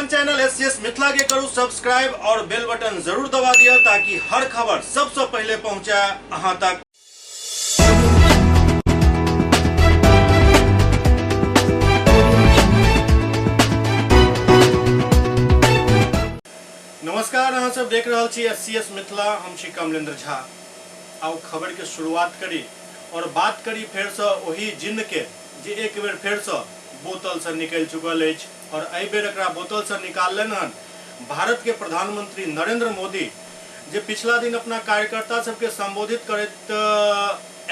अपन channel S C S Mithila के करू सब्सक्राइब और बेल बटन जरूर दबा दिया ताकि हर खबर सबसे पहले पहुंचे अहां तक। नमस्कार, अहाँ सब देख रहल छी एस सी एस मिथिला, हम छी कमलेंद्र झा। आउ खबर के शुरुआत करी और बात करी फेर से ओही जिन्न के जे एक बेर फेर से बोतल से निकलि चुकल अछि और एहि बेर एकरा बोतल से निकाललनि हन भारत के प्रधानमंत्री नरेंद्र मोदी, जे पिछला दिन अपना कार्यकर्ता सबके संबोधित करैत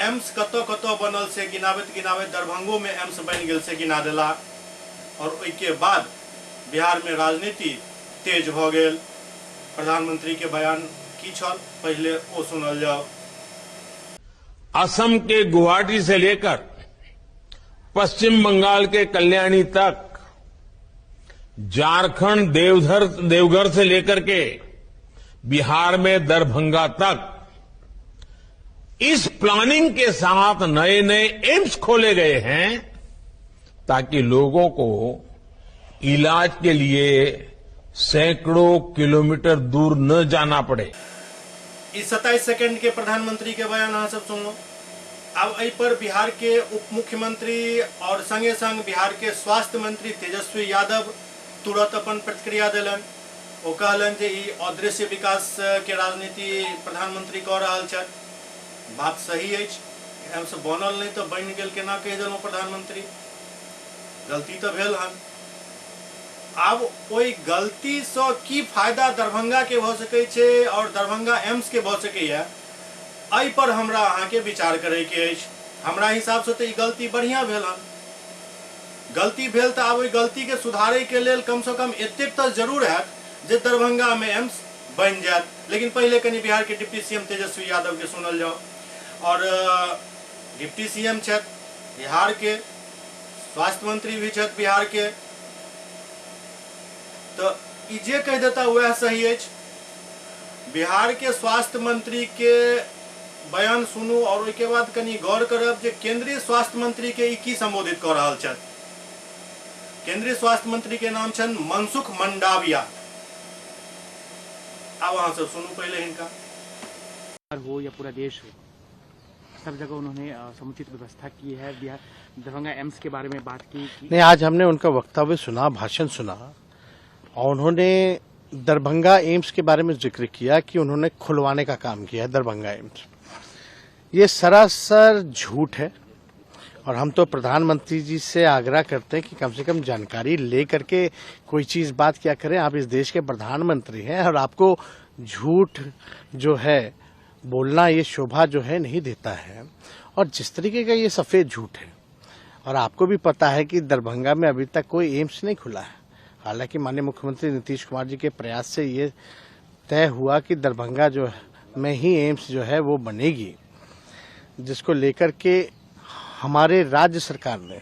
एम्स कतऽ कतऽ बनल से गिनाबैत गिनाबैत दरभंगो में एम्स बनि गेल से गिना देला और ओहिके बाद बिहार में राजनीति तेज भऽ गेल। प्रधानमंत्री के बयान की छल, पहिले ओ सुनल जाओ। असम के गुवाहाटी से लेकर पश्चिम बंगाल के कल्याणी तक, झारखंड देवघर से लेकर के बिहार में दरभंगा तक, इस प्लानिंग के साथ नए नए एम्स खोले गए हैं ताकि लोगों को इलाज के लिए सैकड़ों किलोमीटर दूर न जाना पड़े। ई 27 सेकेंड के प्रधानमंत्री के बयान अहाँ सब सुनलहुँ। आब एहि पर बिहार के उप मुख्यमंत्री और संगे संग बिहार के स्वास्थ्य मंत्री तेजस्वी यादव तुरंत अपन प्रतिक्रिया देलनि। ओ कहलनि जे ई अदृश्य विकास के राजनीति प्रधानमंत्री कऽ रहल छथि। बात सही अछि, एम्स बनल नहि तऽ बनि गेल केना कहि देलहुँ प्रधानमंत्री, गलती तऽ भेल हन। आब ओहि गलतीसँ की फायदा दरभंगा के भऽ सकै छै और दरभंगा एम्स के भऽ सकैया, एहि पर हमरा अहाँके विचार करैके अछि। हमरा हिसाबसँ तऽ ई गलती बढ़िआँ भेल हन। गलती भेल तऽ आब ओहि गलतीके सुधारैके लेल कमसँ कम एतेक तऽ जरूर हैत जे दरभंगामे एम्स बनि जायत। लेकिन पहिले कनि बिहारके डिप्टी सीएम तेजस्वी यादवके सुनल जाउ। और डिप्टी सीएम छथि बिहारके, स्वास्थ्य मंत्री भी छथि बिहारके, तऽ ई जे कहि देता वएह सही अछि। बिहार के स्वास्थ्य मंत्री के बयान सुनू और ओहिके बाद कनि गौर करब जे केंद्रीय स्वास्थ्य मंत्री के ई की संबोधित कऽ रहल छथि। केंद्रीय स्वास्थ्य मंत्री के नाम छनि मनसुख मंडाविया। आब अहाँ सब सुनू पहिले हिनका। हो या पूरा देश हो, सब जगह उन्होंने समुचित व्यवस्था की है। बिहार दरभंगा एम्स के बारे में बात की कि नहीं, आज हमने उनका वक्तव्य सुना, भाषण सुना और उन्होंने दरभंगा एम्स के बारे में जिक्र किया कि उन्होंने खुलवाने का काम किया है दरभंगा एम्स। ये सरासर झूठ है और हम तो प्रधानमंत्री जी से आग्रह करते हैं कि कम से कम जानकारी ले करके कोई चीज बात क्या करें। आप इस देश के प्रधानमंत्री हैं और आपको झूठ जो है बोलना ये शोभा जो है नहीं देता है। और जिस तरीके का ये सफेद झूठ है, और आपको भी पता है कि दरभंगा में अभी तक कोई एम्स नहीं खुला है। हालांकि माननीय मुख्यमंत्री नीतीश कुमार जी के प्रयास से ये तय हुआ कि दरभंगा जो में ही एम्स जो है वो बनेगी, जिसको लेकर के हमारे राज्य सरकार ने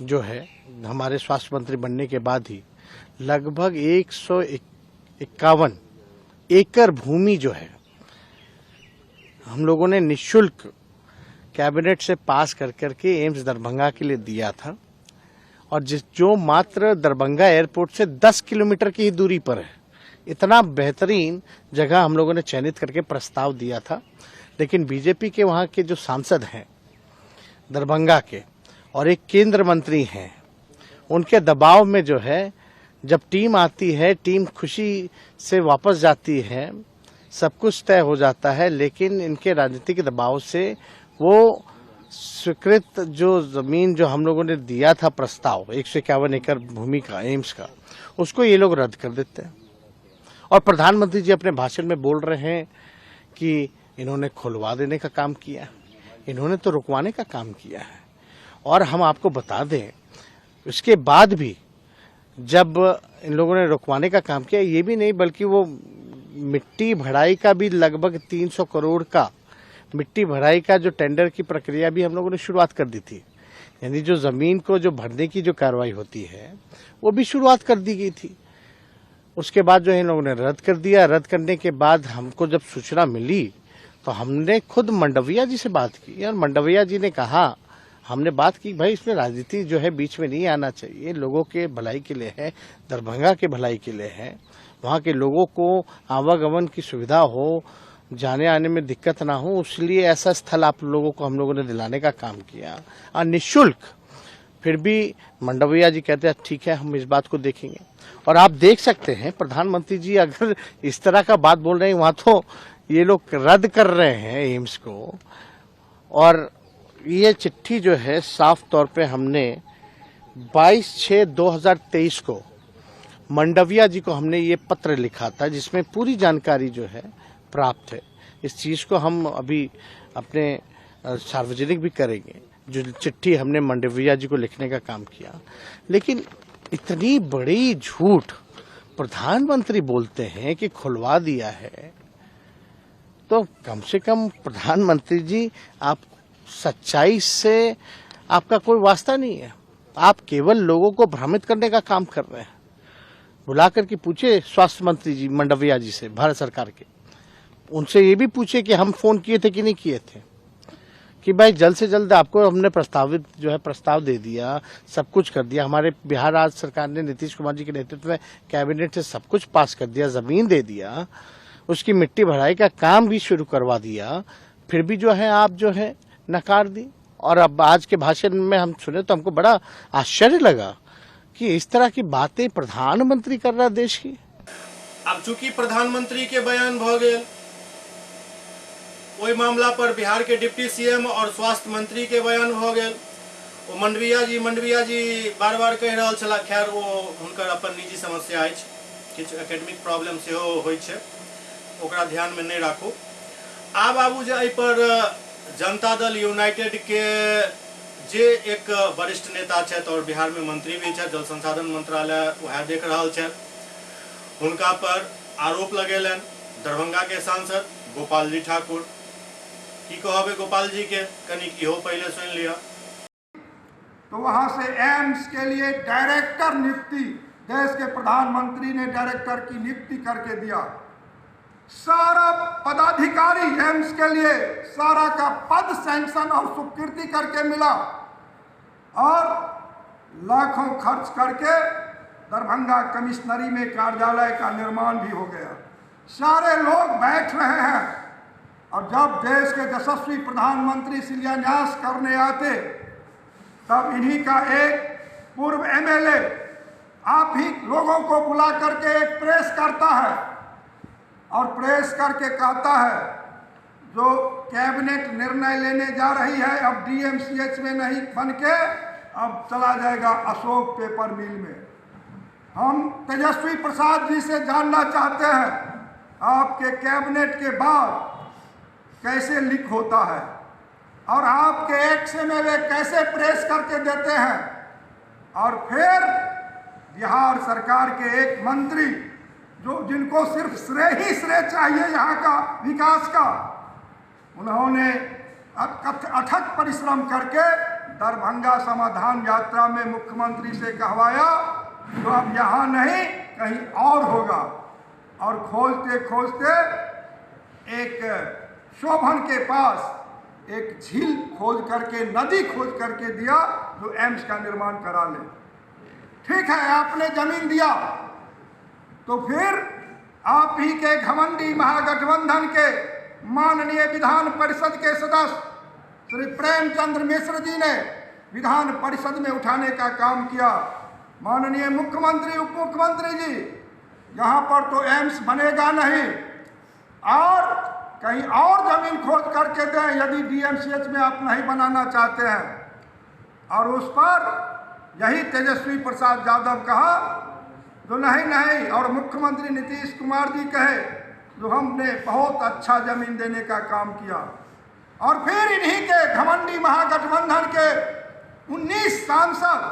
जो है हमारे स्वास्थ्य मंत्री बनने के बाद ही लगभग 151 एकड़ भूमि जो है हम लोगों ने निःशुल्क कैबिनेट से पास कर करके एम्स दरभंगा के लिए दिया था, और जिस जो मात्र दरभंगा एयरपोर्ट से 10 किलोमीटर की ही दूरी पर है, इतना बेहतरीन जगह हम लोगों ने चयनित करके प्रस्ताव दिया था। लेकिन बीजेपी के वहाँ के जो सांसद हैं दरभंगा के और एक केंद्र मंत्री हैं, उनके दबाव में जो है जब टीम आती है, टीम खुशी से वापस जाती है, सब कुछ तय हो जाता है, लेकिन इनके राजनीतिक दबाव से वो स्वीकृत जो जमीन जो हम लोगों ने दिया था प्रस्ताव 151 एकड़ भूमि का एम्स का, उसको ये लोग रद्द कर देते हैं। और प्रधानमंत्री जी अपने भाषण में बोल रहे हैं कि इन्होंने खुलवा देने का काम किया, इन्होंने तो रुकवाने का काम किया है। और हम आपको बता दें, उसके बाद भी जब इन लोगों ने रुकवाने का काम किया, ये भी नहीं बल्कि वो मिट्टी भराई का भी लगभग 300 करोड़ का मिट्टी भराई का जो टेंडर की प्रक्रिया भी हम लोगों ने शुरुआत कर दी थी, यानी जो जमीन को जो भरने की जो कार्रवाई होती है वो भी शुरुआत कर दी गई थी। उसके बाद जो है इन लोगों ने रद्द कर दिया। रद्द करने के बाद हमको जब सूचना मिली तो हमने खुद मंडविया जी से बात की और मंडविया जी ने कहा हमने बात की भाई इसमें राजनीति जो है बीच में नहीं आना चाहिए, लोगों के भलाई के लिए है, दरभंगा के भलाई के लिए है, वहाँ के लोगों को आवागमन की सुविधा हो, जाने आने में दिक्कत ना हो, इसलिए ऐसा स्थल आप लोगों को हम लोगों ने दिलाने का काम किया और निःशुल्क। फिर भी मंडविया जी कहते हैं ठीक है हम इस बात को देखेंगे। और आप देख सकते हैं प्रधानमंत्री जी अगर इस तरह का बात बोल रहे हैं, वहां तो ये लोग रद्द कर रहे हैं एम्स को। और ये चिट्ठी जो है साफ तौर पे हमने 22/6/2023 को मंडविया जी को हमने ये पत्र लिखा था, जिसमें पूरी जानकारी जो है प्राप्त है। इस चीज को हम अभी अपने सार्वजनिक भी करेंगे, जो चिट्ठी हमने मंडविया जी को लिखने का काम किया। लेकिन इतनी बड़ी झूठ प्रधानमंत्री बोलते हैं कि खुलवा दिया है, तो कम से कम प्रधानमंत्री जी आप सच्चाई से आपका कोई वास्ता नहीं है, आप केवल लोगों को भ्रमित करने का काम कर रहे हैं। बुला करके पूछे स्वास्थ्य मंत्री जी मंडविया जी से, भारत सरकार के, उनसे ये भी पूछे कि हम फोन किए थे कि नहीं किए थे, कि भाई जल्द से जल्द आपको हमने प्रस्तावित जो है प्रस्ताव दे दिया, सब कुछ कर दिया। हमारे बिहार राज्य सरकार ने नीतीश कुमार जी के नेतृत्व में कैबिनेट से सब कुछ पास कर दिया, जमीन दे दिया, उसकी मिट्टी भराई का काम भी शुरू करवा दिया, फिर भी जो है आप जो है नकार दी। और अब आज के भाषण में हम सुने तो हमको बड़ा आश्चर्य लगा कि इस तरह की बातें प्रधानमंत्री कर रहा है देश की। अब चूंकि प्रधानमंत्री के बयान भ गेल ओहि मामला पर बिहार के डिप्टी सीएम और स्वास्थ्य मंत्री के बयान भ गेल। ओ मंडविया जी बार बार कहि रहल छलाह, खैर ओ हुनकर अपन निजी समस्या अछि, किछु एकेडमिक प्रॉब्लम सेहो होइ छै, ओकरा ध्यान में नहीं राखू। आब आबू जे एहि पर जनता दल यूनाइटेड के जे एक वरिष्ठ नेता छथि और बिहार में मंत्री भी छथि, जल संसाधन मंत्रालय वएह देख रहल छथि, हुनका पर आरोप लगेलनि दरभंगा के सांसद गोपाल जी ठाकुर। की कहबै गोपाल जी के, कनिक इहो पहले सुनि लिअ। तो वहां से एम्स के लिए डायरेक्टर नियुक्ति, देश के प्रधानमंत्री ने डायरेक्टर की नियुक्ति करके दिया। सारा पदाधिकारी एम्स के लिए सारा का पद सैंक्शन और स्वीकृति करके मिला और लाखों खर्च करके दरभंगा कमिश्नरी में कार्यालय का निर्माण भी हो गया। सारे लोग बैठ रहे हैं और जब देश के यशस्वी प्रधानमंत्री शिलान्यास करने आते तब इन्हीं का एक पूर्व एमएलए आप ही लोगों को बुला करके एक प्रेस करता है और प्रेस करके कहता है जो कैबिनेट निर्णय लेने जा रही है अब डीएमसीएच में नहीं बनके अब चला जाएगा अशोक पेपर मिल में। हम तेजस्वी प्रसाद जी से जानना चाहते हैं आपके कैबिनेट के बाद कैसे लीक होता है और आपके एक्स में वे कैसे प्रेस करके देते हैं। और फिर बिहार सरकार के एक मंत्री जो जिनको सिर्फ श्रेय ही श्रेय चाहिए यहाँ का विकास का, उन्होंने अथक परिश्रम करके दरभंगा समाधान यात्रा में मुख्यमंत्री से कहवाया तो अब यहाँ नहीं कहीं और होगा। और खोजते खोजते एक शोभन के पास एक झील खोज करके, नदी खोज करके दिया जो एम्स का निर्माण करा ले। ठीक है, आपने जमीन दिया तो फिर आप ही के घमंडी महागठबंधन के माननीय विधान परिषद के सदस्य श्री प्रेमचंद्र मिश्र जी ने विधान परिषद में उठाने का काम किया। माननीय मुख्यमंत्री उप मुख्यमंत्री जी, यहाँ पर तो एम्स बनेगा नहीं और कहीं और जमीन खोज करके दें यदि डीएमसीएच में आप नहीं बनाना चाहते हैं। और उस पर यही तेजस्वी प्रसाद यादव कहा जो नहीं नहीं, और मुख्यमंत्री नीतीश कुमार जी कहे जो हमने बहुत अच्छा जमीन देने का काम किया। और फिर इन्हीं के घमंडी महागठबंधन के 19 सांसद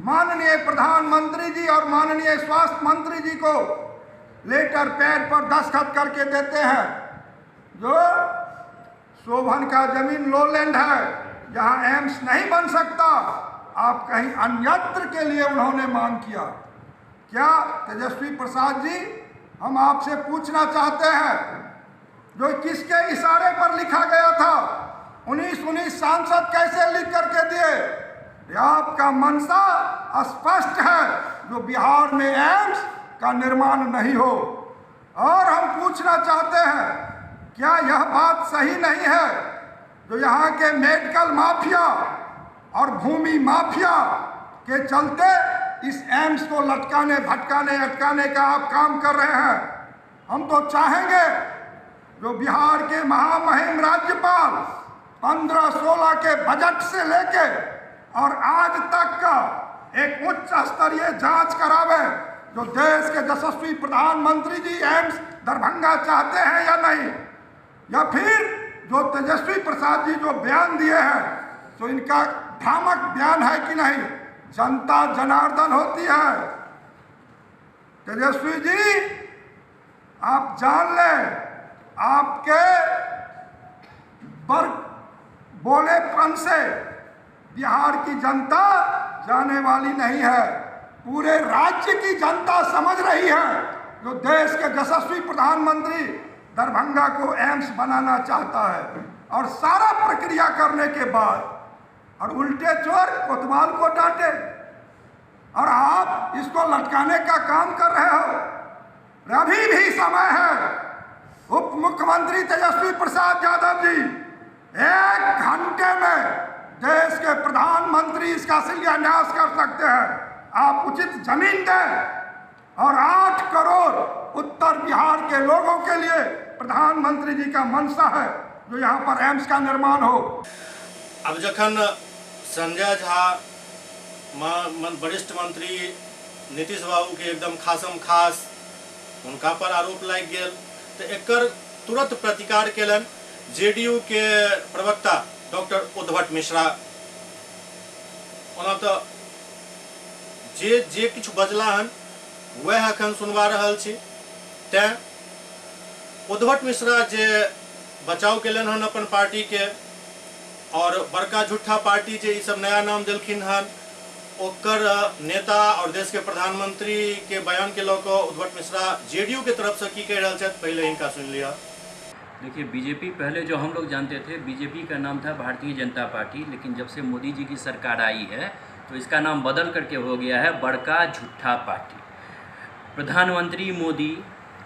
माननीय प्रधानमंत्री जी और माननीय स्वास्थ्य मंत्री जी को लेटर पैड पर दस्तखत करके देते हैं जो शोभन का जमीन लोलैंड है, यहाँ एम्स नहीं बन सकता, आप कहीं अन्यत्र के लिए उन्होंने मांग किया। क्या तेजस्वी प्रसाद जी, हम आपसे पूछना चाहते हैं जो किसके इशारे पर लिखा गया था? 19-19 सांसद कैसे लिख करके दिए? ये आपका मंशा स्पष्ट है जो बिहार में एम्स का निर्माण नहीं हो। और हम पूछना चाहते हैं, क्या यह बात सही नहीं है जो यहाँ के मेडिकल माफिया और भूमि माफिया के चलते इस एम्स को लटकाने भटकाने अटकाने का आप काम कर रहे हैं? हम तो चाहेंगे जो बिहार के महामहिम राज्यपाल 15-16 के बजट से लेके और आज तक का एक उच्च स्तरीय जांच करावे, जो देश के यशस्वी प्रधानमंत्री जी एम्स दरभंगा चाहते हैं या नहीं, या फिर जो तेजस्वी प्रसाद जी जो बयान दिए हैं तो इनका भ्रामक बयान है कि नहीं। जनता जनार्दन होती है। तेजस्वी जी आप जान लें, आपके बोलेपन से बिहार की जनता जाने वाली नहीं है। पूरे राज्य की जनता समझ रही है जो देश के यशस्वी प्रधानमंत्री दरभंगा को एम्स बनाना चाहता है, और सारा प्रक्रिया करने के बाद और उल्टे चोर कोतवाल को डांटे, और आप इसको लटकाने का काम कर रहे हो। अभी भी समय है, उप मुख्यमंत्री तेजस्वी प्रसाद यादव जी 1 घंटे में देश के प्रधानमंत्री इसका शिलान्यास कर सकते हैं। आप उचित जमीन दें और 8 करोड़ उत्तर बिहार के लोगों के लिए प्रधानमंत्री जी का मंशा है जो यहाँ पर एम्स का निर्माण हो। अब जखन संजय झा वरिष्ठ मंत्री नीतीश बाबू के एकदम खासम खास उनका पर आरोप लागि गेल तो एकर तुरंत प्रतिकार केलन जेडीयू के प्रवक्ता डॉक्टर उद्धव मिश्रा। ओना तो जे जे किछु बजला हन वह अखन सुनवा रहल छी। तैं उद्धव मिश्रा जे बचाव केलन हन अपन पार्टी के और बड़का झूठा पार्टी जे ई सब नया नाम दिलखिन हन ओकर नेता और देश के प्रधानमंत्री के बयान के लऽ कऽ उद्धव मिश्रा जेडीयू के तरफ से की कहि रहल छथि, पहले हिनका सुनि लिअ। देखिए, बीजेपी पहले जो हम लोग जानते थे, बीजेपी का नाम था भारतीय जनता पार्टी, लेकिन जब से मोदी जी की सरकार आई है तो इसका नाम बदल करके हो गया है बड़का झूठा पार्टी। प्रधानमंत्री मोदी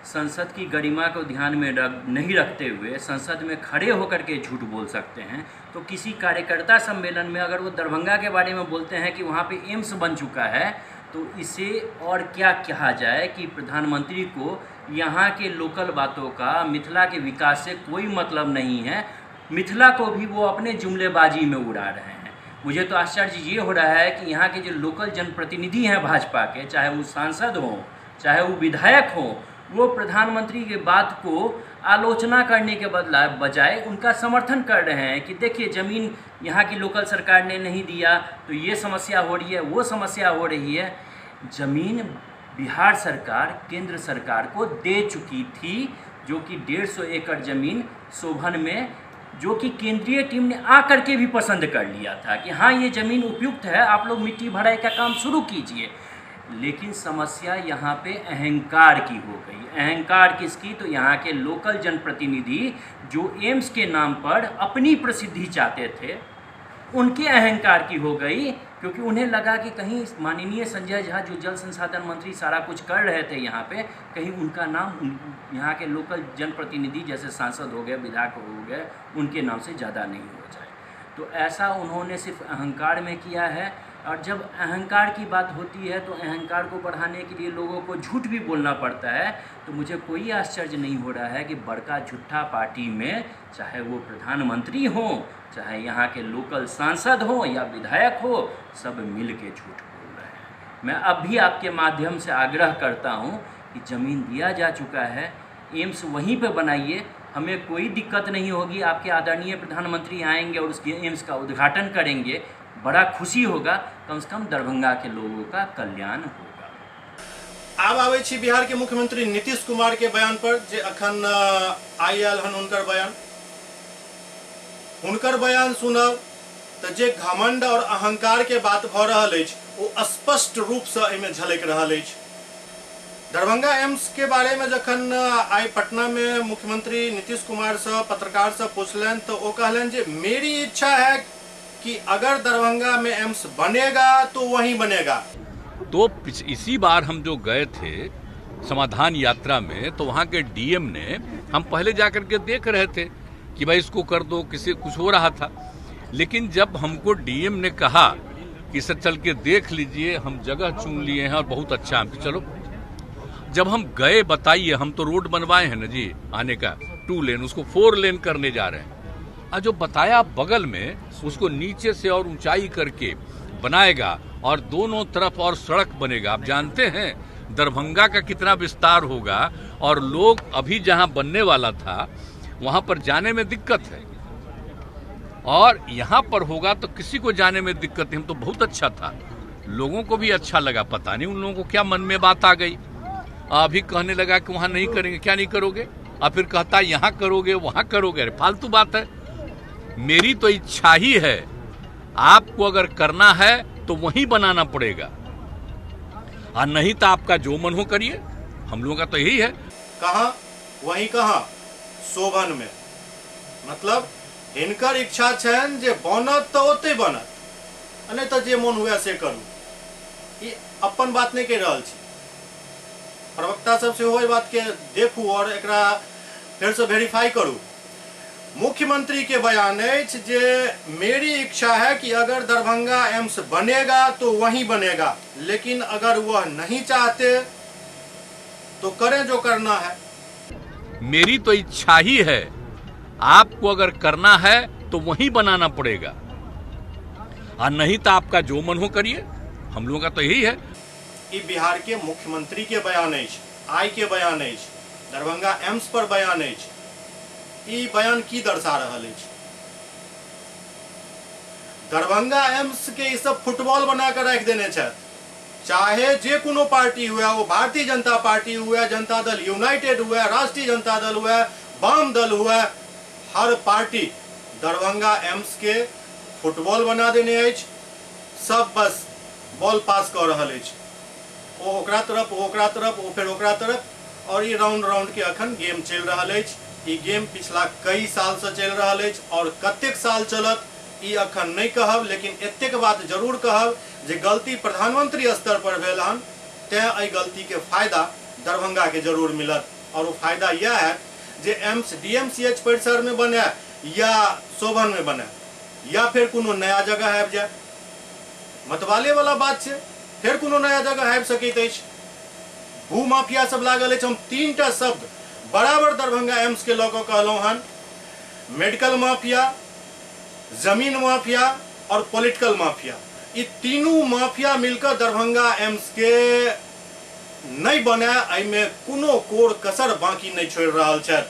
संसद की गरिमा को ध्यान में नहीं रखते हुए संसद में खड़े होकर के झूठ बोल सकते हैं, तो किसी कार्यकर्ता सम्मेलन में अगर वो दरभंगा के बारे में बोलते हैं कि वहाँ पे एम्स बन चुका है, तो इसे और क्या कहा जाए कि प्रधानमंत्री को यहाँ के लोकल बातों का, मिथिला के विकास से कोई मतलब नहीं है। मिथिला को भी वो अपने जुमलेबाजी में उड़ा रहे हैं। मुझे तो आश्चर्य ये हो रहा है कि यहाँ के जो लोकल जनप्रतिनिधि हैं भाजपा के, चाहे वो सांसद हों चाहे वो विधायक हों, वो प्रधानमंत्री के बात को आलोचना करने के बदलाव बजाय उनका समर्थन कर रहे हैं कि देखिए ज़मीन यहाँ की लोकल सरकार ने नहीं दिया तो ये समस्या हो रही है, वो समस्या हो रही है। ज़मीन बिहार सरकार केंद्र सरकार को दे चुकी थी, जो कि 150 एकड़ ज़मीन शोभन में, जो कि केंद्रीय टीम ने आकर के भी पसंद कर लिया था कि हाँ ये ज़मीन उपयुक्त है, आप लोग मिट्टी भराई का काम शुरू कीजिए। लेकिन समस्या यहाँ पे अहंकार की हो गई। अहंकार किसकी? तो यहाँ के लोकल जनप्रतिनिधि जो एम्स के नाम पर अपनी प्रसिद्धि चाहते थे, उनके अहंकार की हो गई, क्योंकि उन्हें लगा कि कहीं माननीय संजय झा जो जल संसाधन मंत्री सारा कुछ कर रहे थे यहाँ पे, कहीं उनका नाम यहाँ के लोकल जनप्रतिनिधि जैसे सांसद हो गए, विधायक हो गए, उनके नाम से ज़्यादा नहीं हो जाए। तो ऐसा उन्होंने सिर्फ अहंकार में किया है। और जब अहंकार की बात होती है तो अहंकार को बढ़ाने के लिए लोगों को झूठ भी बोलना पड़ता है। तो मुझे कोई आश्चर्य नहीं हो रहा है कि बड़का झूठा पार्टी में चाहे वो प्रधानमंत्री हों, चाहे यहाँ के लोकल सांसद हों या विधायक हो, सब मिल के झूठ बोल रहे हैं। मैं अब भी आपके माध्यम से आग्रह करता हूँ कि ज़मीन दिया जा चुका है, एम्स वहीं पर बनाइए, हमें कोई दिक्कत नहीं होगी। आपके आदरणीय प्रधानमंत्री आएंगे और उसके एम्स का उद्घाटन करेंगे, बड़ा खुशी होगा, कम से कम दरभंगा के लोगों का कल्याण होगा। आब आबै छी बिहार के मुख्यमंत्री नीतीश कुमार के बयान पर, जे अखन आइ आयल हन हुनकर बयान। हुनकर बयान सुनब तो जे घमंड और अहंकार के बात भ रहल अछि ओ स्पष्ट रूप से एहिमे झलकि रहल अछि। दरभंगा एम्स के बारे में जखन आइ पटना में मुख्यमंत्री नीतीश कुमार से पत्रकार से पूछलनि तो ओ कहलनि जे मेरी इच्छा है कि अगर दरभंगा में एम्स बनेगा तो वहीं बनेगा। तो इसी बार हम जो गए थे समाधान यात्रा में, तो वहाँ के डीएम ने, हम पहले जाकर के देख रहे थे कि भाई इसको कर दो, किसी कुछ हो रहा था, लेकिन जब हमको डीएम ने कहा कि सर चल के देख लीजिए, हम जगह चुन लिए हैं और बहुत अच्छा, हम चलो। जब हम गए, बताइए, हम तो रोड बनवाए हैं ना जी आने का 2 लेन, उसको 4 लेन करने जा रहे हैं, और जो बताया बगल में उसको नीचे से और ऊंचाई करके बनाएगा और दोनों तरफ और सड़क बनेगा। आप जानते हैं दरभंगा का कितना विस्तार होगा, और लोग अभी जहां बनने वाला था वहां पर जाने में दिक्कत है, और यहाँ पर होगा तो किसी को जाने में दिक्कत नहीं। हम तो बहुत अच्छा था, लोगों को भी अच्छा लगा, पता नहीं उन लोगों को क्या मन में बात आ गई, अभी कहने लगा कि वहाँ नहीं करेंगे। क्या नहीं करोगे? और फिर कहता यहाँ करोगे वहाँ करोगे, अरे फालतू बात है। मेरी तो इच्छा ही है, आपको अगर करना है तो वहीं बनाना पड़ेगा, और नहीं तो आपका जो मन हो करिए, हम लोगों का तो यही है। कहाँ? वहीं कहाँ? शोभन में। मतलब हिनकर इच्छा छनि जे बनत तो ओतै बनत, आ नहि तऽ जे मन हुए से करू। ई अपन बात नहि कहि रहल छी, प्रवक्ता सब सेहो एहि बात के देखू और एकरा फेरसँ वेरीफाई करू। मुख्यमंत्री के बयान अछि जे मेरी इच्छा है कि अगर दरभंगा एम्स बनेगा तो वहीं बनेगा, लेकिन अगर वह नहीं चाहते तो करें जो करना है। मेरी तो इच्छा ही है, आपको अगर करना है तो वहीं बनाना पड़ेगा, और नहीं तो आपका जो मन हो करिए, हम लोगों का तो यही है। ई बिहार के मुख्यमंत्री के बयान अछि, आइ के बयान अछि, दरभंगा एम्स पर बयान अछि। ई बयान की दर्शा रहल अछि? दरभंगा एम्स के ई सब फुटबॉल बना के राखि देने छथि। चाहे जे कोनो पार्टी हुए, वो भारतीय जनता पार्टी हुए, जनता दल यूनाइटेड हुए, राष्ट्रीय जनता दल हुए, वाम दल हुए, हर पार्टी दरभंगा एम्स के फुटबॉल बना देने अछि। सब बस बॉल पास कऽ रहल अछि, ओ ओकरा तरफ, ओ ओकरा तरफ, ओ फेर ओकरा तरफ, और ई राउंड राउंड के अखन गेम चलि रहल अछि। ई गेम पिछला कई साल से चलि रहल अछि और कतेक साल चलत ई अखन नहि कहब, लेकिन एतेक बात जरूर कहब जे गलती प्रधानमंत्री स्तर पर भेल हन, तें एहि गलती के फायदा दरभंगा के जरूर मिलत। और वो फायदा यह है जे एम्स डीएमसीएच परिसर में बने या शोभन में बने या फिर कोनो नया जगह आबि जाए, मतवाले वाला बात छै, फेर कोनो नया जगह आबि सकैत अछि। भू माफिया सब लागल अछि। हम 3टा शब्द बराबर दरभंगा एम्स के लऽ कऽ कहलहुँ हन, मेडिकल माफिया, जमीन माफिया और पॉलिटिकल माफिया। ई तीनू माफिया मिलकर दरभंगा एम्स के नहि बनाए, एहिमे कोनो कोर कसर बाकी नहि छोड़ि रहल छथि।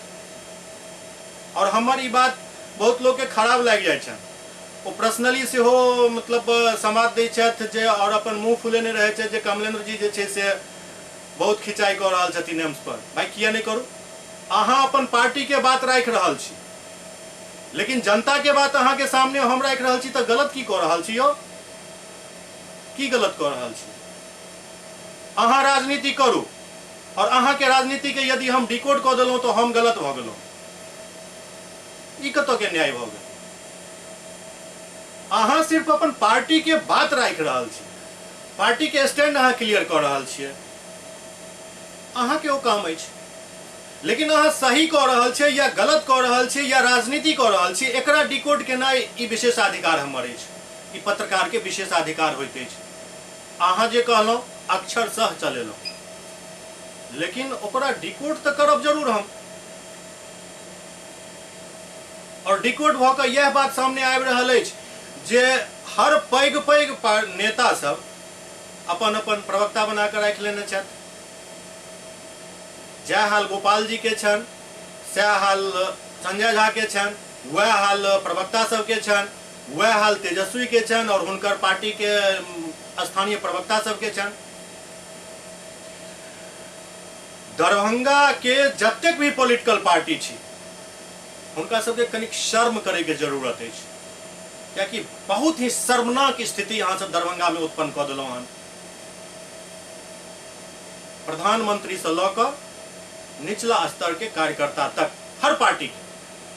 और हमर ई बात बहुत लोग के खराब लागि जाइ छनि, ओ पर्सनली सेहो मतलब समाद दै छथि जे, और अपन मुँह फुलेने रहै छथि जे कमलेंद्र जी जे छै से बहुत खिंचाई कऽ रहल छथिन एम्स पर। भाई किया नहि करू, अहाँ अपन पार्टी के बात राखि रहल छी, लेकिन जनता के बात अहाँ के सामने हम राखि रहल छी, तऽ गलत की कऽ रहल छी यौ? की गलत कऽ रहल छी? अहाँ राजनीति करू, और अहाँ के राजनीति के यदि हम डिकोड कऽ देलहुँ तऽ हम गलत भऽ गेलहुँ। ई कतऽ के न्याय भऽ गेल? अहाँ सिर्फ अपन पार्टी के बात राखि रहल छी, पार्टी के स्टैंड अहाँ क्लियर कऽ रहल छियै, अहाँ के ओ काम अछि। लेकिन अहाँ सही कऽ रहल छियै या गलत कऽ रहल छियै या राजनीति कऽ रहल छियै, एकरा डिकोड केनाइ ई विशेषाधिकार हमर अछि, ई पत्रकार के विशेषाधिकार होइत अछि। अहाँ जे कहलहुँ अक्षरशः चलेलहुँ, लेकिन ओकरा डिकोड तऽ करब जरूर हम। और डिकोड भऽ कऽ यह बात सामने आबि रहल अछि जे हर पैघ पैघ नेता सब अपन अपन प्रवक्ता बना कऽ राखि लेने छथि। जएह हाल गोपाल जी के छनि, सएह हाल संजय झा के छनि, वएह हाल प्रवक्ता सबके छनि, वएह हाल तेजस्वी के छनि और हुनकर पार्टी के स्थानीय प्रवक्ता सबके छनि। दरभंगा के जतेक भी पॉलिटिकल पार्टी छी, हुनका सबके कनिक शर्म करे के जरूरत अछि, कियाकि बहुत ही शर्मनाक स्थिति अहाँ सब दरभंगा में उत्पन्न कऽ देलहुँ हन। प्रधानमंत्री से लऽ कऽ निचला स्तर के कार्यकर्ता तक, हर पार्टी के।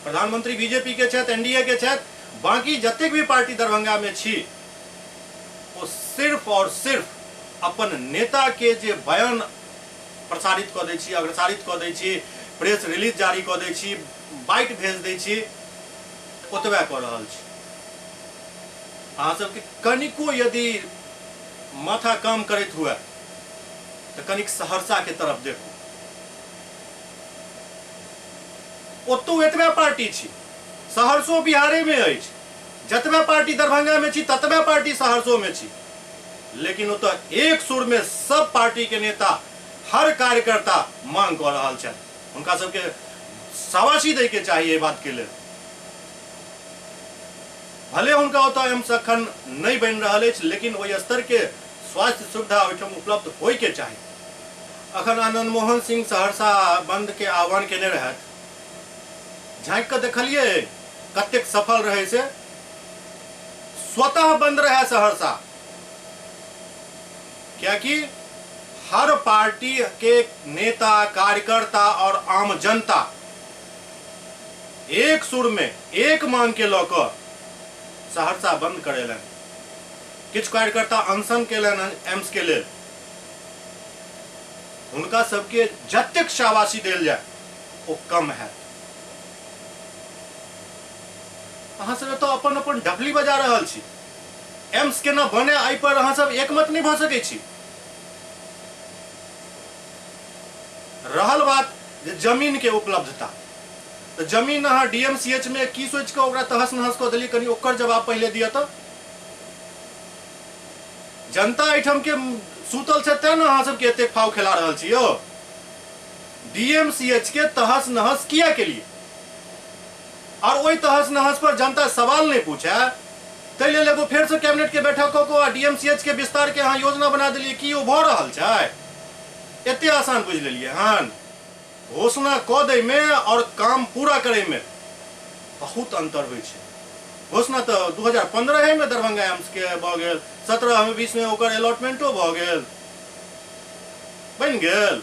प्रधानमंत्री बीजेपी के छथि, एनडीए के छथि, बाकी जतेक भी पार्टी दरभंगा में छी ओ सिर्फ और सिर्फ अपन नेता के जे बयान प्रसारित कऽ दै छी, अग्रसारित कऽ दै छी, प्रेस रिलीज जारी कऽ दै छी, बाइट भेज दै छी, ओतबे कऽ रहल छी। अहाँ सबके कनिको यदि माथा काम करैत हुए तऽ कनिक सहरसा के तरफ देखू, ओतौ एतबे पार्टी छी, सहरसो बिहारे में अछि, जतबे पार्टी दरभंगा में छी ततबे पार्टी सहरसो में छी, लेकिन ओतऽ एक सुर में सब पार्टी के नेता, हर कार्यकर्ता मांग कऽ रहल छथि। हुनका सबके शाबाशी दै के चाही एहि बात के लेल। भले हुनका ओतऽ एम्स अखन नहि बनि रहल अछि, लेकिन ओहि स्तर के स्वास्थ्य सुविधा ओहिठाम उपलब्ध होय के चाही। अखन आनंद मोहन सिंह सहरसा बंद के आह्वान केने रहथि, झाँकि कऽ देखलियै कतेक सफल रहै से, स्वतः बंद रहै सहरसा, कियाकि हर पार्टी के नेता, कार्यकर्ता और आम जनता एक सुर में एक मांग के लऽ कऽ सहरसा बंद करेलनि। किछु कार्यकर्ता अनशन केलनि एम्स के लेल। हुनका सबके जतेक शाबाशी देल जाय ओ कम हैत। अहाँ सब एतऽ अपन अपन डफली बजा रहल छी, एम्स केना बने एहि पर अहाँ सब एकमत नहि भऽ सकै छी। रहल बात जे जमीन के उपलब्धता, तऽ जमीन अहाँ डीएमसीएच में की सोचि कऽ ओकरा तहस नहस कऽ देलियै, कनि ओकर जवाब पहिले दिअ। तऽ जनता एहिठाम के सुतल छै तें ने अहाँ सबके एतेक फाव खेला रहल छी यौ। डीएमसीएच के तहस नहस किया केलियै और ओहि तहस नहस पर जनता सवाल नहि पूछे ताहि लेल एगो फेरसँ कैबिनेट के बैठक कऽ कऽ आ डीएमसीएच के विस्तार के अहाँ योजना बना देलियै, की ओ भऽ रहल छै? एते आसान बुझि लेलियै हन? घोषणा कऽ दैमे और काम पूरा करैमे बहुत अंतर होइ छै। घोषणा तऽ 2015 मे दरभंगा एम्स के भऽ गेल, 17 मे 20 मे ओकर अलॉटमेंटो भऽ गेल, बनि गेल।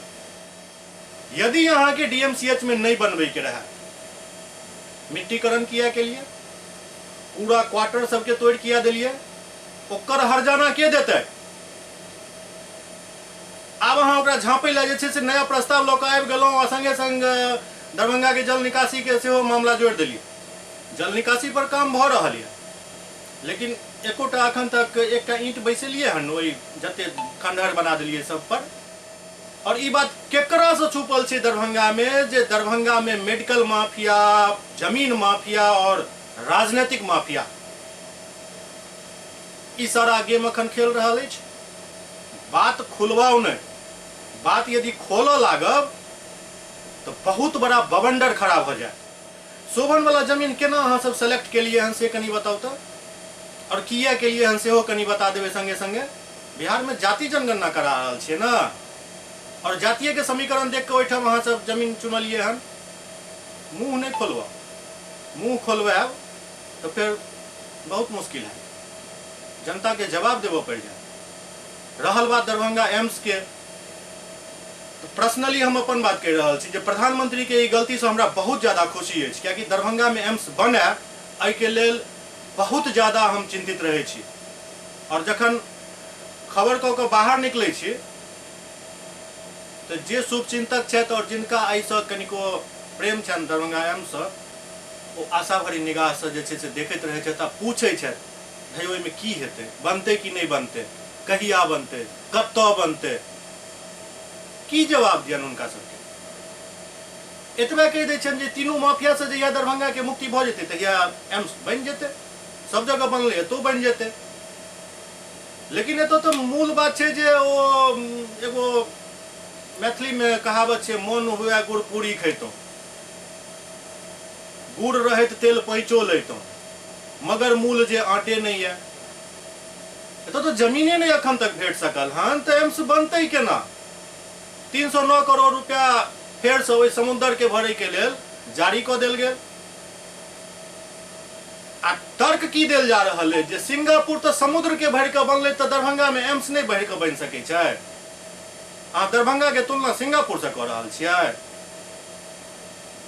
यदि अहाँके डीएमसीएच में नहीं बनबै के रहे, मिट्टीकरण किया के लिए पूरा क्वार्टर सबके तोड़ किया देलिए, ओकर हर्जाना के देतै? आब अहाँ ओकरा झाँपै लए जे छै से नया प्रस्ताव लऽ कऽ आबि गेलहुँ आ संगे संग दरभंगा के जल निकासी के सेहो मामला जोड़ि देलियै। जल निकासी पर काम भऽ रहल यऽ, लेकिन एकोटा अखन तक एकटा ईंट बैसेलियै हन ओहि जते खंडहर बना देलियै सब पर। और ई बात केकरा से छुपल छै दरभंगा में जे दरभंगा में मेडिकल माफिया, जमीन माफिया और राजनीतिक माफिया ई सारा गेम अखन खेल रहल अछि। बात खुलवाओ नहीं, बात यदि खोलऽ लागब तो बहुत बड़ा बवंडर खड़ा भऽ जायत। शोभन वाला जमीन केना अहाँ सब सेलेक्ट केलिए हन से कनि बताउ तऽ, और किया केलिए हन सेहो कनि बता देबै संगे संगे। बिहार में जाति जनगणना करा रहल छियै ने, और जातीय के समीकरण देख के ओहिठाम अहाँ सब जमीन चुनलिए हन। मुँह नहीं खोलवाओ, मुँह खोलवाएब तो फिर बहुत मुश्किल है, जनता के जवाब देबऽ पड़ि जायत। रहल बात दरभंगा एम्स के, तऽ पर्सनली हम अपन बात कहि रहल छी जे प्रधानमंत्री के ई गलती से हमरा बहुत ज्यादा खुशी अछि, कियाकि दरभंगा में एम्स बने एहिके लेल बहुत ज्यादा हम चिंतित रहै छी। और जखन खबर कऽ कऽ बाहर निकलै छी तऽ जे शुभचिंतक छथि और जिनका एहिसँ कनिको प्रेम छनि दरभंगा एम्ससँ, ओ आशा भरी निगाहसँ जे छै से देखैत रहै छथि आ पूछै छथि, हे ओहिमे की हेतै, बनतै कि नहि बनतै, कहिया बनतै, कतऽ बनतै? की जवाब दियनि हुनका सबके? एतबे कहि दै छियनि जे तीनू माफियासँ जहिया दरभंगाके मुक्ति भऽ जेतै तहिया एम्स बनि जेतै। सब जगह बनलै, एतौ बनि जेतै। लेकिन एतऽ तऽ मूल बात छै जे ओ एगो मैथिलीमे कहावत छै, मन हुए गुड़ पूरी खैतहुँ, गुड़ रहैत तेल पैंचो लैतहुँ, मगर मूल जे आटे नहि यऽ। एतऽ तऽ जमीने नहि अखन तक भेट सकल हन, तऽ एम्स बनतै केना? 309 करोड़ रुपया फेरसँ ओहि समुद्रके भरैके लेल जारी कऽ देल गेल। आ तर्क की देल जा रहल अछि जे सिंगापुर तऽ समुद्रके भरि कऽ बनलै, तऽ दरभंगामे एम्स नहि भरि कऽ बनि सकै छै? अहाँ दरभंगा के तुलना सिंगापुर से कऽ रहल छियै?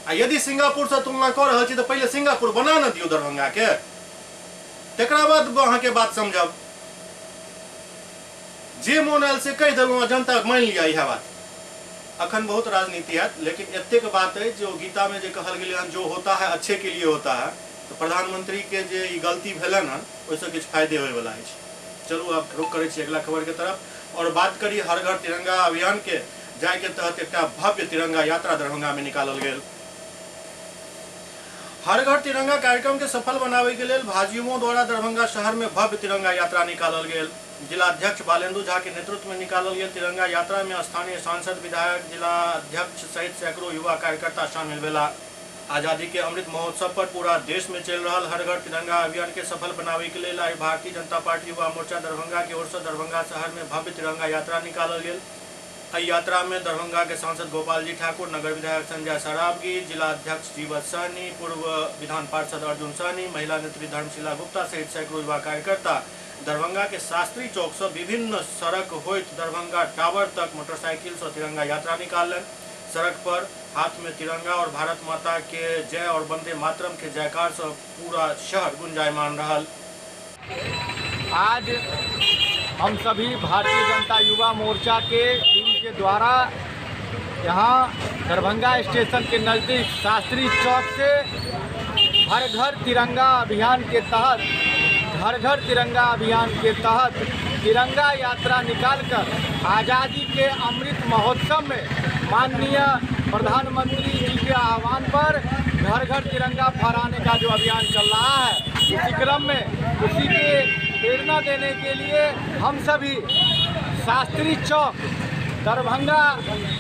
आ यदि सिंगापुर से तुलना कऽ रहल छी तऽ पहिले सिंगापुर बना ने दियौ दरभंगा के, तकरा बाद अहाँके बात समझब। जे मोन आयल से कहि देलहुँ आ जनता मानि लिअ इएह बात। अखन बहुत राजनीति हैत, लेकिन एतेक बात अछि जे ओ गीता में जे कहल गेलै हन जो होता है अच्छे के लिए होता है, तऽ प्रधानमंत्री के जे ई गलती भेलनि हन ओहिसँ किछु फायदे होइवला अछि। चलू आब रुख करै छी अगिला खबर के तरफ और बात करी हर घर तिरंगा अभियान के, जाहि के तहत एकटा भव्य तिरंगा यात्रा दरभंगा में निकालल गेल। हर घर तिरंगा कार्यक्रम के सफल बनाबै के लेल भाजयुमो द्वारा दरभंगा शहर में भव्य तिरंगा यात्रा निकालल गेल। जिलाध्यक्ष बालेंदु झा के नेतृत्व में निकालल गेल तिरंगा यात्रा में स्थानीय सांसद, विधायक, जिला अध्यक्ष सहित सैकड़ों युवा कार्यकर्ता शामिल भेला। आजादी के अमृत महोत्सव पर पूरा देश में चलि रहल हर घर तिरंगा अभियान के सफल बनाबै के लेल आइ भारतीय जनता पार्टी युवा मोर्चा दरभंगा के ओर से दरभंगा शहर में भव्य तिरंगा यात्रा निकालल गेल। एहि यात्रा में दरभंगा के सांसद गोपाल जी ठाकुर, नगर विधायक संजय सरावगी, जिला अध्यक्ष जीवत सहनी, पूर्व विधान पार्षद अर्जुन सहनी, महिला नेत्री धर्मशिला गुप्ता सहित सैकड़ों युवा कार्यकर्ता दरभंगा के शास्त्री चौक से विभिन्न सड़क होइत दरभंगा टावर तक मोटरसाइकिल से तिरंगा यात्रा निकाललनि। सड़क पर हाथ में तिरंगा और भारत माता के जय और वंदे मातरम के जयकार से पूरा शहर गुंजायमान रहल। आज हम सभी भारतीय जनता युवा मोर्चा के टीम के द्वारा यहाँ दरभंगा स्टेशन के नज़दीक शास्त्री चौक से हर घर तिरंगा अभियान के तहत घर घर तिरंगा अभियान के तहत तिरंगा यात्रा निकालकर आज़ादी के अमृत महोत्सव में माननीय प्रधानमंत्री जी के आह्वान पर घर घर तिरंगा फहराने का जो अभियान चल रहा है, उसी क्रम में उसी के प्रेरणा देने के लिए हम सभी शास्त्री चौक दरभंगा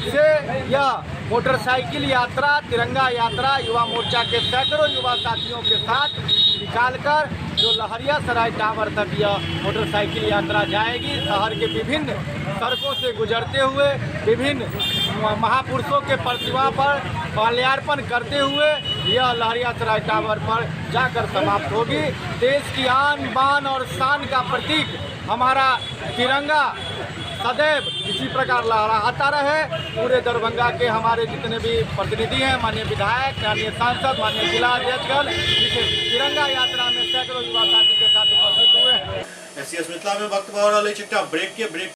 से यह मोटरसाइकिल यात्रा तिरंगा यात्रा युवा मोर्चा के सैकड़ों युवा साथियों के साथ निकालकर जो लहरियासराय टावर तक यह मोटरसाइकिल यात्रा जाएगी। शहर के विभिन्न सड़कों से गुजरते हुए विभिन्न महापुरुषों के प्रतिमा पर माल्यार्पण करते हुए यह लहरियासराय टावर पर जाकर समाप्त होगी। देश की आन बान और शान का प्रतीक हमारा तिरंगा सदैव इसी प्रकार लहराता रहे। पूरे दरभंगा के हमारे जितने भी प्रतिनिधि हैं, माननीय विधायक, माननीय सांसद, माननीय जिला अध्यक्षगण, इस तिरंगा यात्रा में सैकड़ों युवा साथी के साथ उपस्थित हुए हैं। एससीएस मिथिला में वक्त भऽ रहल अछि एकटा ब्रेक के। ब्रेक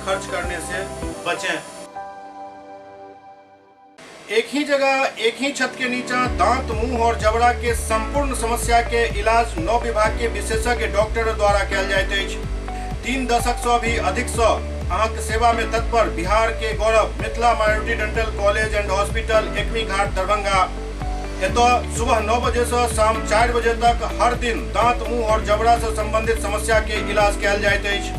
खर्च करने से बचें। एक ही जगह एक ही छत के नीचा दांत, मुंह और जबड़ा के संपूर्ण समस्या के इलाज 9 विभाग के विशेषज्ञ डॉक्टर द्वारा कयल जाइत अछि। 3 दशक से भी अधिक से अहाँके सेवा में तत्पर बिहार के गौरव Mithila minority dental college and hospital, Ekmi Ghat, Darbhanga. एतऽ सुबह 9 बजे से शाम 4 बजे तक हर दिन दांत, मुंह और जबड़ा से संबंधित समस्या के इलाज कयल जाइत अछि।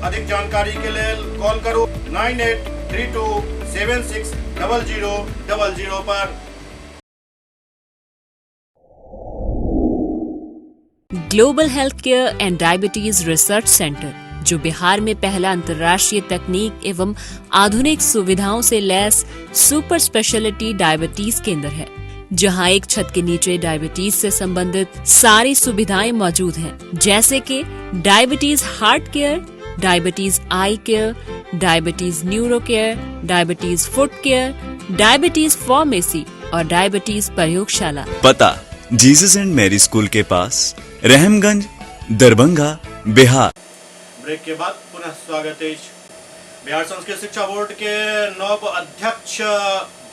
अधिक जानकारी के लेल कॉल करू 9832760000 पर। Global health care and diabetes research centre, जो बिहार में पहला अंतर्राष्ट्रीय तकनीक एवं आधुनिक सुविधाओं से लैस सुपर स्पेशलिटी डायबिटीज केंद्र है, जहां एक छत के नीचे डायबिटीज से संबंधित सारी सुविधाएं मौजूद हैं, जैसे कि diabetes heart care, diabetes eye care, diabetes neuro care, diabetes foot care, diabetes pharmacy और डायबिटीज प्रयोगशाला। पता जीसस एंड मैरी स्कूल के पास, रहमगंज, दरभंगा, बिहार। ब्रेक के बाद पुनः स्वागत अछि। बिहार संस्कृत शिक्षा बोर्ड के नव अध्यक्ष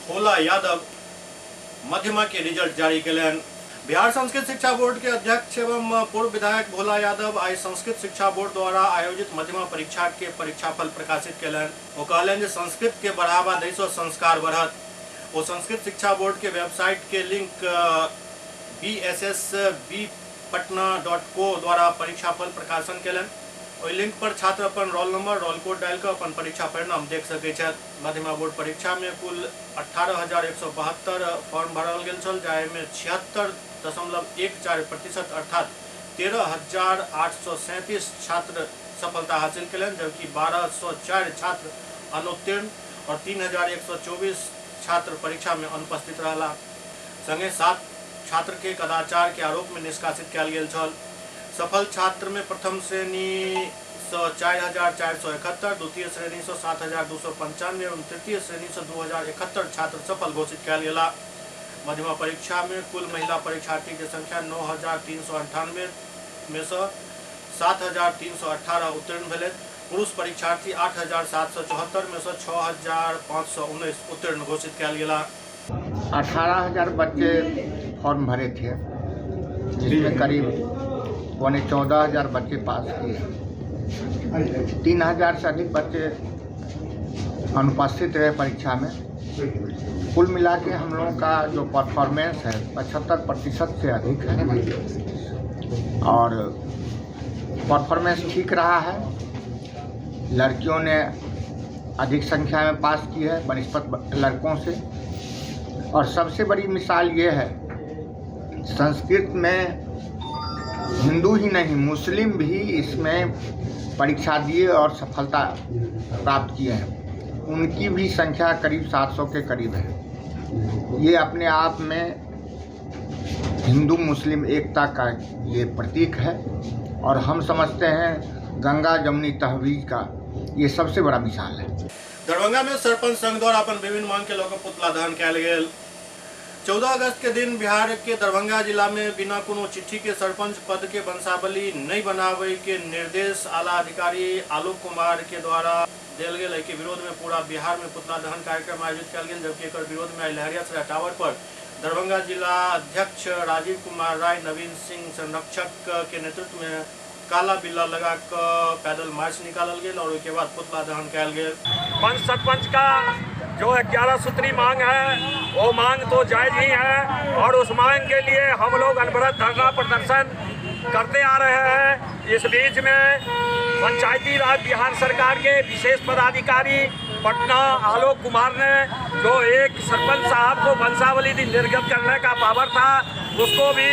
भोला यादव मध्यमा के रिजल्ट जारी केलनि। बिहार संस्कृत शिक्षा बोर्ड के अध्यक्ष एवं पूर्व विधायक भोला यादव आइ संस्कृत शिक्षा बोर्ड द्वारा आयोजित मध्यमा परीक्षा के परीक्षाफल प्रकाशित केलनि। ओ कहलनि जे संस्कृत के बढ़ावा दै सँ संस्कार बढ़त। ओ संस्कृत शिक्षा बोर्ड के वेबसाइट के लिंक bssbpatna.co द्वारा परीक्षाफल प्रकाशन केलनि। ओहि लिंक पर छात्र अपन रोल नंबर, रोल कोड डालि कऽ अपन परीक्षा परिणाम देख सकैत छथि। मध्यमा बोर्ड परीक्षा में कुल 18,172 फॉर्म भरल गेल छल, जाहिमे 76.14% अर्थात 13,837 छात्र सफलता हासिल केलनि, जबकि 1,204 छात्र अनुत्तीर्ण और 3,124 छात्र परीक्षा में अनुपस्थित रहला। संगे 7 छात्र के कदाचार के आरोप में निष्कासित कयल गेल छल। सफल छात्र में प्रथम श्रेणी सँ 4,471, द्वितीय श्रेणी सँ 7,295 एवं तृतीय श्रेणी सँ 2,071 छात्र सफल घोषित कयल गेला। मध्यमा परीक्षा में कुल महिला परीक्षार्थी के संख्या 9,398 में सँ 7,318 उत्तीर्ण भेलै। पुरुष परीक्षार्थी 8,774 में सँ 6,519 उत्तीर्ण घोषित कयल गेला। 18,000 बच्चे फॉर्म भरे थे, जिसमें करीब 13,750 बच्चे पास किए। 3,000 से अधिक बच्चे अनुपस्थित रहे परीक्षा में। कुल मिला के हम लोगों का जो परफॉर्मेंस है 75% से अधिक है और परफॉर्मेंस ठीक रहा है। लड़कियों ने अधिक संख्या में पास की है बनिस्पत लड़कों से। और सबसे बड़ी मिसाल ये है, संस्कृत में हिंदू ही नहीं मुस्लिम भी इसमें परीक्षा दिए और सफलता प्राप्त किए हैं। उनकी भी संख्या करीब 700 के करीब है। ये अपने आप में हिंदू मुस्लिम एकता का ये प्रतीक है और हम समझते हैं गंगा जमुनी तहवीज का ये सबसे बड़ा मिसाल है। दरभंगा में सरपंच संघ द्वारा अपन विभिन्न मांग के लऽ पुतला दहन कयल गेल। 14 अगस्त के दिन बिहार के दरभंगा जिला में बिना कोनो चिट्ठी के सरपंच पद के वंशावली नहीं बनावे के निर्देश आला अधिकारी आलोक कुमार के द्वारा देल गेल। एहि के विरोध में पूरा बिहार में पुतला दहन कार्यक्रम आयोजित कयल गेल, जबकि एकर विरोध में आइ लहरियासराय टावर पर दरभंगा जिला अध्यक्ष राजीव कुमार राय, नवीन सिंह संरक्षक के नेतृत्व में काला बिल्ला लगा कऽ पैदल मार्च निकालल गेल और ओहिके बाद पुतला दहन कयल गेल। पंच सरपंच का जो 11 सूत्री मांग है वो मांग तो जायज ही है और उस मांग के लिए हम लोग अनवरत धरना प्रदर्शन करते आ रहे हैं। इस बीच में पंचायती राज बिहार सरकार के विशेष पदाधिकारी पटना आलोक कुमार ने जो एक सरपंच साहब को वंशावली निर्गत करने का पावर था, उसको भी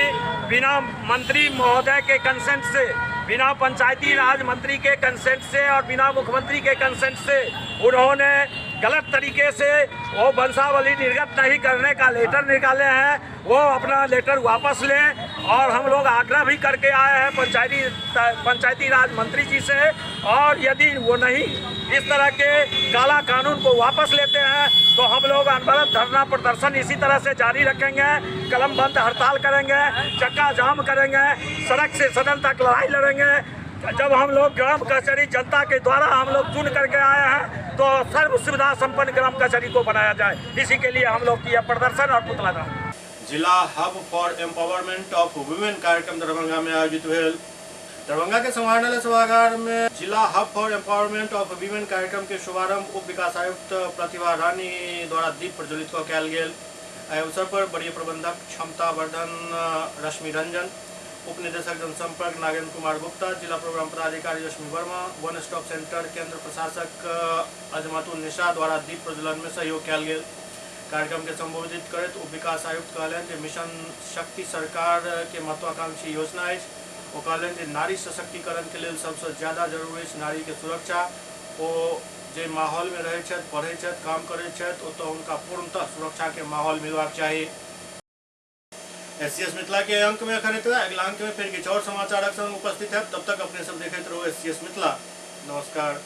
बिना मंत्री महोदय के कंसेंट से, बिना पंचायती राज मंत्री के कंसेंट से और बिना मुख्यमंत्री के कंसेंट से उन्होंने गलत तरीके से वो वंशावली निर्गत नहीं करने का लेटर निकाले हैं। वो अपना लेटर वापस लें और हम लोग आग्रह भी करके आए हैं पंचायती राज मंत्री जी से, और यदि वो नहीं इस तरह के काला कानून को वापस लेते हैं तो हम लोग अनवरत धरना प्रदर्शन इसी तरह से जारी रखेंगे, कलम बंद हड़ताल करेंगे, चक्का जाम करेंगे, सड़क से सदन तक लड़ाई लड़ेंगे। जब हम लोग ग्राम कचहरी जनता के द्वारा हम लोग चुन करके आए हैं तो सर्व सुविधा संपन्न ग्राम कचहरी को बनाया जाए, इसी के लिए हम लोग किया प्रदर्शन और पुतला दहन। जिला hub for empowerment of women कार्यक्रम दरभंगा में आयोजित भेल। दरभंगा के समाहरणालय सभागार में जिला hub for empowerment of women कार्यक्रम के शुभारंभ उप विकास आयुक्त प्रतिभा रानी द्वारा दीप प्रज्वलित कऽ कयल गेल। एहि अवसर पर वरीय प्रबंधक क्षमता वर्धन रश्मि रंजन, उप निदेशक जनसंपर्क नागेंद्र कुमार गुप्ता, जिला प्रोग्राम पदाधिकारी Rashmi Verma, one stop centre केंद्र प्रशासक अजमतुल निशा द्वारा दीप प्रज्वलन में सहयोग कयल गेल। कार्यक्रम के संबोधित करैत उप विकास आयुक्त कहलनि जे मिशन शक्ति सरकार के महत्वाकांक्षी योजना अछि ओ कहलनि जे नारी सशक्तिकरणके लेल सबसँ ज्यादा जरूरी अछि नारीके सुरक्षा। ओ जे माहौलमे रहैत छथि, पढ़ैत छथि, काम करैत छथि, ओतऽ हुनका पूर्णतः सुरक्षाके माहौल मिलबाक चाही। एस मिथिला के अंक में अखन एतबे। अगिला अंक में फिर किछु और समाचारक संग उपस्थित है। तब तक अपने सब देखैत रहू एस मिथिला। नमस्कार।